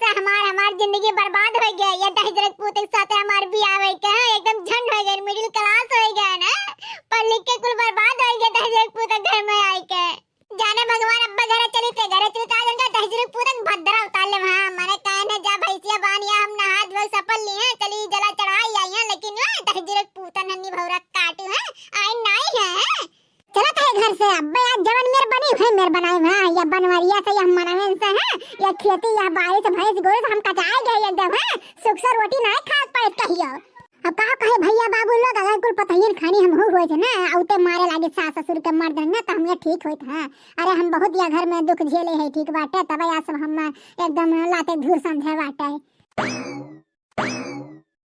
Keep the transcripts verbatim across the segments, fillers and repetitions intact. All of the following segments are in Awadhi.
से हमार, हमार जिंदगी बर्बाद होइ गया। ये दहिजरे के पूत के साथे हमार बियाह होइ के, हाँ, एकदम झंड होइ गए, middle class होइ गए ना, पढ़ लिख के कुल बर्बाद होइ गए दहिजरे के पूत के घर में आइ के। जाने भगवान, अब्बा घरे चली थे, घरे चली थे, आज इनका दहिजरे के पूत के भद्रा उतार ले। हाँ, मने कहे ने जा भैंसिया बांध या, हम नहा धोए सपल ली हैं, चली जला चढ़ाई आई हैं, लेकिन ये दहिजरे के पूत नन्ही भौरा काटू हैं, आई नाई है। चलत है घर से, अब्बे आज जवन मेर बनी है, मेर बनाई है, या बनवरिया से, या मनवेन से है, या खेती, या बारिश, भैंस गोरू से हम कचाए गए एकदम, है, सुख से रोटी नाई खा पाए कहियो। अब का कहे भैया बाबू लोग, अगर कुल पतहियन खानी हम हो होए थे ना, औते मारे लागे सास ससुर के मर्द ना, तो हम ये ठीक होइत है। अरे हम बहुत या घर में दुख झेले है, ठीक बाटे, तब या सब हम एकदम लाते धूर समझे बाटे।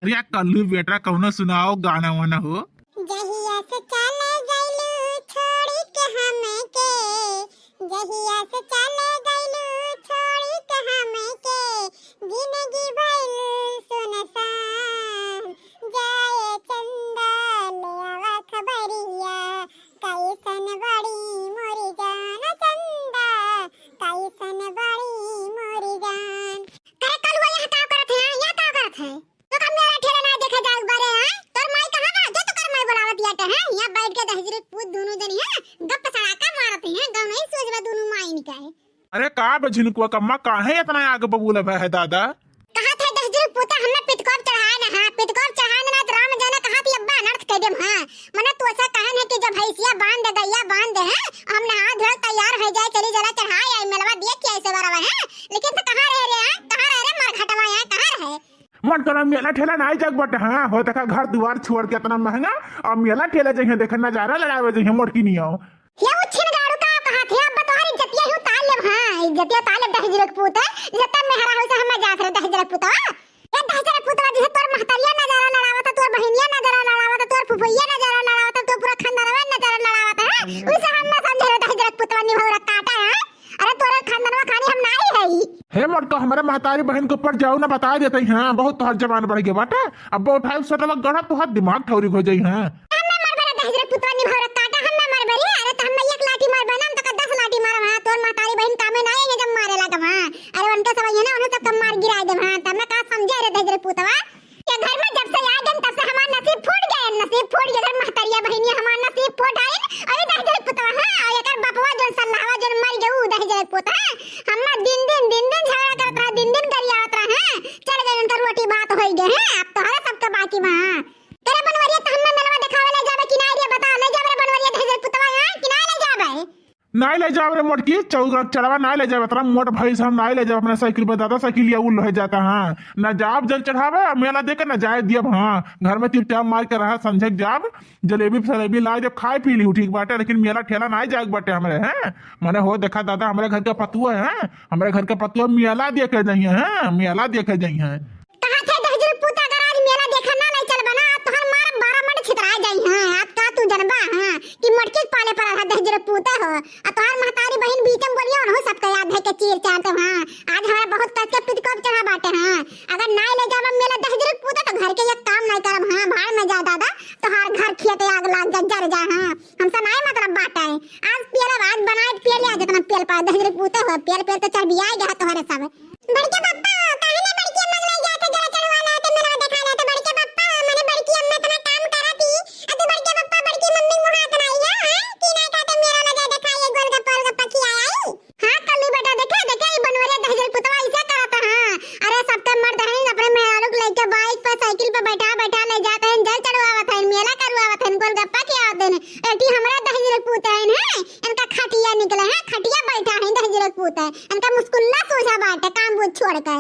अरे यार कल्लू बेटा, कौनो सुनाओ गाना वाना हो। जहिया से चले गइलू छोड़ी के हमके, जहिया से चले गइलू छोड़ी के हमके, जिंदगी भइल सुनसान। जाए चंदा ले आवा खबरिया, कैसन बड़ी मोरी जान चंदा, कैसन बड़ी मोरी जान। करे कलुआ, यहाँ का करत है? यहाँ का करत है? तो का मेला ठेला ना देखे जाए बारे, हैं? तोर माई कहाँ बा? जो तो कर माई बुलावत याटे, हैं? यहाँ बैठ के दहिजरे पूत दोनों जनी, हैं? गप सड़ाका मारत हैं, गाँव नहीं सोच बा दोनों माई निकाहे। अरे का बे झिनकुआ कम्मा, काहे इतना आग बबूला भय है दादा? कहा थे दहिजरे पूता, हमने पितकोप चढ़ाए ना, हाँ, पितकोप चढ़ाए ना, तो राम जाने कहा थी अब्बा अनर्थ कह देम, हाँ। मने तू ऐसा कहन है कि जब भैंसिया बांध दे, गैया बांध दे, हैं? हम नहा धोए तैयार हो जाए, चली जला चढ़ाए आई, मेलवा देख के ऐसे बराबर, हैं? लेकिन तो कहाँ रहे रे, हैं? कहाँ रहे रे मरघटवा, हैं? कहाँ रहे? मन करा मेला ठेला नाई जाग बटे, हाँ, हो देखा घर दुआर छोड़ के इतना महंगा, और मेला ठेला जइहे देखे नजारा लड़ावे जइहे मोटकी नियो। ये उछिन गाड़ू का कहा थे, अब तोहार इज्जतिया ही उतार लेब, हाँ, इज्जतिया उतार लेब दहिजरे के पूत, जब तक मेहरा हो से हम जात रहे दहिजरे के पूत, हाँ? ये दहिजरे के पूत, जैसे तोर महतरिया नजारा लड़ावत, तोर बहिनिया नजारा लड़ावत, तोर फुफैया नजारा लड़ावत, तोर पूरा खानदानवा नजारा लड़ावत, हाँ? उसे हम ना समझे रहे दहिजरे के पूत, निभौरा काटा, हाँ? अरे तोरे खानदानवा खानी हम नाही हई। हे मोटका, हमरे महतारी बहिन के ऊपर जाऊ ना बता देते हैं, बहुत तोहर जबान बढ़ गया बाटे। अब उठाई सटवा गढ़ा तोहर दिमाग ठौरी हो जाई है। हम ना मरबे रे दहिजरे पुतवा निभौरा काटा, हम ना मरबे रे। अरे तो हम ना एक लाठी मारबे ना, हम तो का दस लाठी मारब, हाँ। तोर महतारी बहिन कामे ना आएंगे जब मारे लागब, हाँ। अरे उनके सब ये ना, उन्हें सब का मार गिरा देब, हाँ। तब ना का समझे रे दहिजरे पुतवा। ये घर में जब से आ गए तब से हमार नसीब फूट गए, नसीब फूट गए। अगर महतरिया बहिनिया हमार नसीब फूट आइन, अरे दहिजरे पुतवा, हाँ, और एकर बपवा जोन सल्लाहवा जोन मर गए, उ दहिजरे पुत, हाँ। हम ना दिन दिन, दिन दिन झगड़ा करत रहा, दिन दिन गरियावत रहा, हाँ। चल गए उनका रोटी भात होई गए, हाँ। अब तोहरे सबके बाकी बा, हाँ। तेरे बनवरिया तो हमें मेलवा देखावे ले जाबे कि नाई रे, बता, ले जाबे रे बनवरिया दहिजरे पुतवा, हाँ, कि नाई ले जाबे? नाई ले जाब रे मोटकी, चौगा चढ़वा नाई ले जाब, इतना मोट भैंस हम नाई ले जाब अपने साइकिल पे, दादा साइकिल या उल हो जाता, हाँ। ना जाब जल चढ़ावे, और मेला देखे ना जाए दियब, हाँ। घर में चुपचाप मार के रहा, संझक जाब, जलेबी सलेबी ला जब खाए पी ली, ठीक बाटे, लेकिन मेला ठेला नाई जाए बाटे हमरे, हैं। मने हो देखा दादा, हमरे घर के पतुआ है, हमरे घर के पतुआ मेला देखे जाइए, हैं, मेला देखे जाइए। कहा थे दहिजरे पूता, अगर आज मेला देखे ना ले चलबा ना, तोहर मार बारह मंड छितरा जाई, हाँ। आज का तू जनबा, हाँ, कि मोटकी के पाले पड़ा है दहिजरे पूता हो। आ तोहार महतारी बहिन बीच में बोलिया, उन्हों सबके याद है के चीर चार तो, हाँ। आज हमारा बहुत कस के पितकोप चढ़ा बाटे, हाँ। अगर नाई ले जाबा मेला दहिजरे पूता तो घर के एक काम नाई करब, हाँ। भाड़ में जा दादा, तोहार घर खेत आग लाग जा, जर जा, हाँ। हमसे नाई मतलब बाटे। आज पियल, आज बनाए पियल, आज इतना पियल पा दहिजरे पूता हो, पियल पियल तो चढ़ बिया गया तोहरे सब। बड़के पप्पा, काहे ना बड़की अम्मा के लई जात है, जरा चढ़वा लात है, मेला देखा लात है, बड़के पप्पा, मने बड़की अम्मा इतना काम करत ही, आ तू बड़के पप्पा, बड़की मम्मी मुहा इतना आई है, हैं? कि ना कहते मेला लगे देखा, ये गोलगप्पा, गोलगप्पा खिया आई। हाँ, कल्लू बेटा, देखे, देखे, ई बनवरिया दहिजरे पुतवा ऐसे करत है, हाँ। अरे, सबके मर्द हैं, अपने मेहरारू के लेके बाइक पे, साइकिल पे बैठा, बैठा ले जाते हैं, जल चढ़वावत हैं, मेला करवावत हैं, गोलगप्पा खियावत हैं। एटी हमरा दहिजरे पूत हैं, हैं? इनका खटिया निकले हैं, खटिया बैठा हैं दहिजरे पूत हैं। इनका मुस्कुल्ला सोझा बाटे, काम बूझ छोड़ के।